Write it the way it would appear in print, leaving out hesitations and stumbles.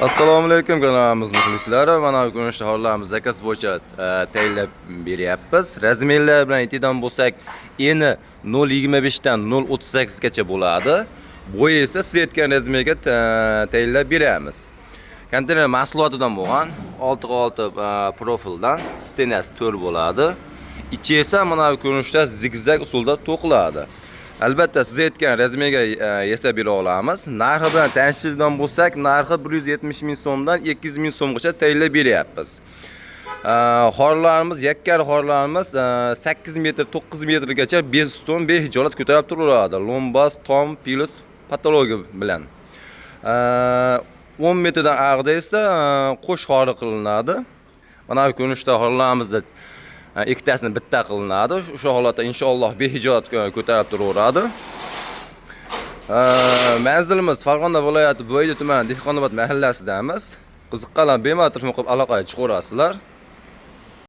Assalomu alaykum, kanalimiz muxlislari. Mana bu ko'rinishda xorlarimiz заказ bo'yicha tayinlab beryapmiz. Размер lar bilan aytadigan bo'lsak, eni 0.25 dan 0.38 gacha bo'ladi. Bo'yi esa siz aytgan размер ga tayinlab beramiz. Konteyner mahsulotidan bo'lgan 6 ga 6 profildan, стена si 4 bo'ladi. Ichi esa mana bu ko'rinishda zigzag usulda to'qiladi. Albatta, siz aytgan размер ga yasab bera olamiz. Narxi bilan tanishtiradigan bo'lsak, narxi 170 ming so'mdan 200 ming so'mgacha tayinlab beryapmiz. Xorlarimiz, yakkari xorlarimiz 8 metr, 9 metrgacha bez ustun behijolat ko'tarib turaveradi. Lombas, tom, плюс потолок i bilan. 10 metrdan ag'da esa qo'sh xori qilinadi. Mana bu ko'rinishda xorlarimizda ikkitasini bitta qilinadi. O'sha holatda inshaalloh behijolat ko'tarib turaveradi. Manzilimiz Farg'ona viloyati, Buvayda tumani, Dehqonobod mahallasidamiz. Qiziqqanlar bemalol telefon qilib aloqaga chiqaverasizlar.